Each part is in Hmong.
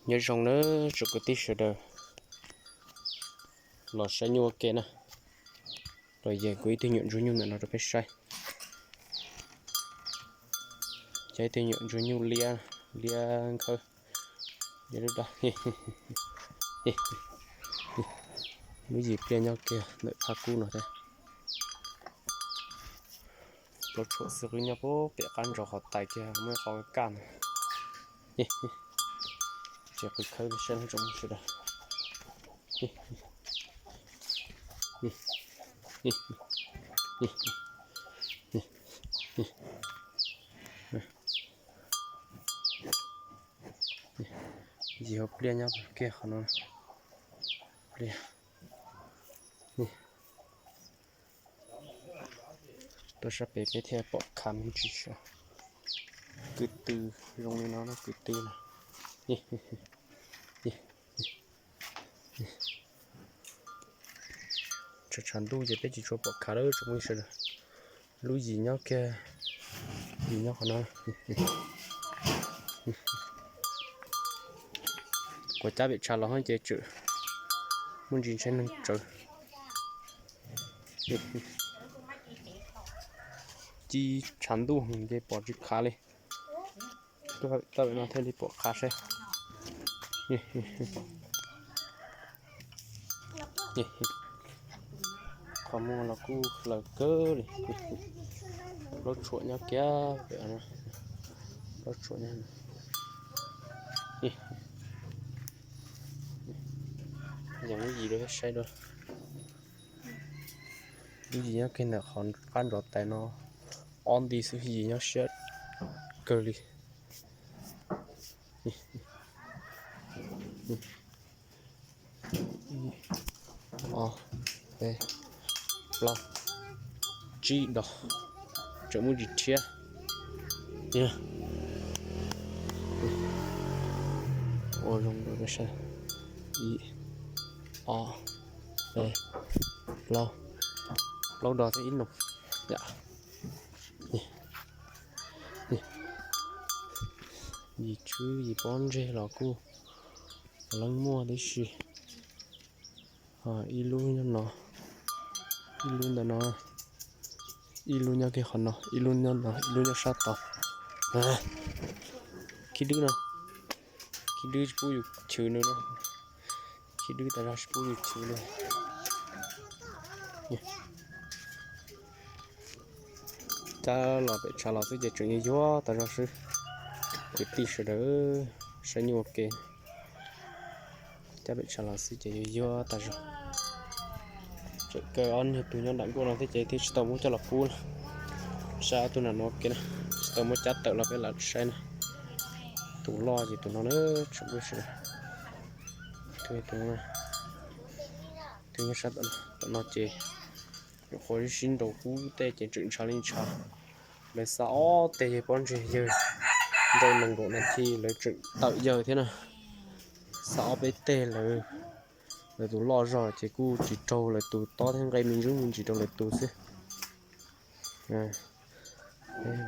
Nyob zoo nawb tsoom kwv tij sawv daws, los saib nyuj ua ke na. Los yog kuv ib tug nyuam ntsuag nyuj ntawm no rau peb saib. Cov ib tug nyuam ntsuag nyuj liab, liab nkhawb, liab lub dag. Lub yim pliaj nyob kiag ntawm phaj kub no thiab. Plaub tshuam xwb qwb nyob pem qab ntsaum qhov tais kiag muaj ib qho kaj ntawd. Ces qhwv khawb saib tsoom sawv daws. Yim hauv pliaj nyob kiag qhov no. Pliaj. Tuaj sab pem peb thiaj pom khav me ntsis sav. Kwv tw zoo li no na, kwv tw no. Tshav tshav ntuj ces peb tsis tshua pom khav lawm tsoom phooj ywg sawv daws. Lub yim nyob kiag, yim nyob qhov no. Kuv cab pem tshav los ces tseem muaj ntsis ntshai neeg tsawv. Ci tshav ntuj ces pom tsis khav li. Tuaj pem no thiaj li pom khav saib. Qhov muag los kuj hlaws kawg li. Plaub tshuam nyob kiag pem no. Plaub tshuam nyob. Yog lub yim rau saib dua. Lub yim nyob kiag ntawm qhov qab ntsov tais no. Ob nti xwb, yim nyob siab kawg li. Ob, peb, plaub, tsib dos. Tseem muaj ntsis thiab. Ua zoo rau peb saib. Ib, ob, peb, plaub, plaub dos thiab ib noog. Yim tswb yim pob ntseg los kuj leej muaj tib si. Ib lub nyob no, ib lub ntawm no, ib lub nyob kiag qhov no, ib lub nyob no, ib lub nyob sab tod. Khib dwb no, khib dwb tsis pub yus chwv nws no. Khib dwb tas zog tsis pub yus chwv li. Cab los pem tshav los xwb ces tseem yuag yuag tas zog xwb. Kwv tij sawv daws, saib nyuj ua ke. Cab pem tshav los xwb ces yuag yuag tas zog. Tseem kaw ob niag tug nyob nram nkuaj no thiab ces thiaj tsis tau muab coj los pub na. Saib ob tug nram no ke na, tsis tau muab cab tawm los peb lam saib na. Tus loj ces tus no na, tseem pub sawv daws. Tus no, tus nyob sab tom no ces nyuam qhuav sib nraus kub tej ces tseem ntshav li ntshav. Lawv xa ob teg yawg pob ntseg yawg nrau nees nkaum nas this lawv tseem tawm yawg thiab na. Xa ob peb teg lawv, lawv tus loj zog ces kuj tsis raug lawv tus, tob thiab nqe me ntsis me ntsis rau lawv tus xwb.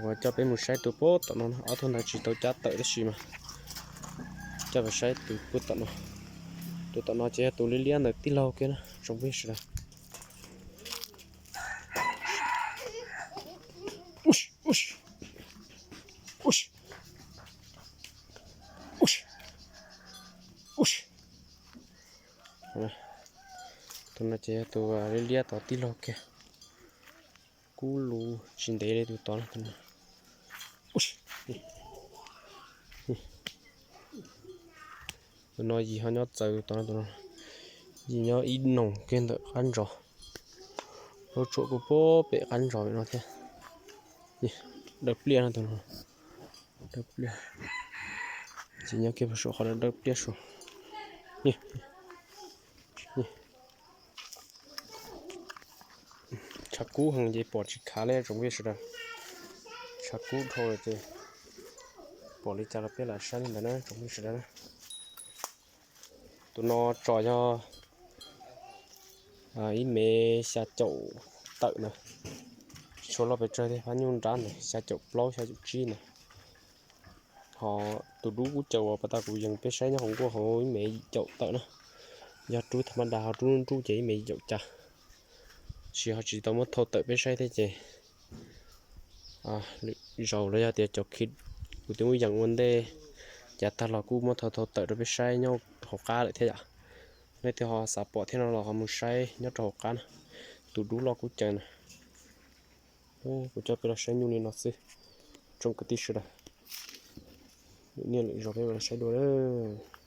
Uas coj peb mus saib tus puag tom no, ob tug ntawd tsis tau cab tawm tab sis mas coj peb saib tus puag tom no. Tus tom no ces yog tus liab liab ntawm tij laug kiag na tsoom phooj ywg sawv daws. Tus no ces yog tus liab liab tom tij laug kiag. Kub lus tsis ntev li tus tod na. Tus no yim ho nyob txawv tus tod na, tus no yim nyob ib noog kiag ntawm qab ntsov. Lub tshuam kuj puag pem qab ntsov no thiab. Dawb pliaj no tus no. Dawb pliaj. Ces nyob kiag puag saum qhov dawb pliaj saud. Tshav kub heev ces pom tsis khav li tsoom phooj ywg sawv daws. Tshav kub dhau lawm ces pom li cas los peb lam saib li ntawd na tsoom phooj ywg sawv daws na. Tus no tsom yog ib mev xya caum tawm ntawd. Tsis tshua loj pes tsawg thiab, phab nyuj nrab ntawd xya caum plaub xya caum tsib ntawd. Ho tus dub kuj caws uas pas tas kuv yees peb saib nyob hauv nkuaj hauv ib mev yim caum tawm na. Yog rub tham ma das ho rub nruj ces ib mev yim caum cas, tab sis ho tsis tau muab thau tawm peb saib thiab ces lwm zaus los yog tias cov khi kuv twb muab yees ua ntej cas tag los kuj muab thau thau tawm rau peb saib nyob hauv qab lawm thiab yom. Nej twb ho xav pom thiab no los ho mus saib nyob rau hauv qab na. Tus dub loj kuj caws na. Kuv coj peb los saib nyuj li no xwb, tsoom kwv tij sawv daws. Lwm niaj lwm zaus peb los saib dua lawm.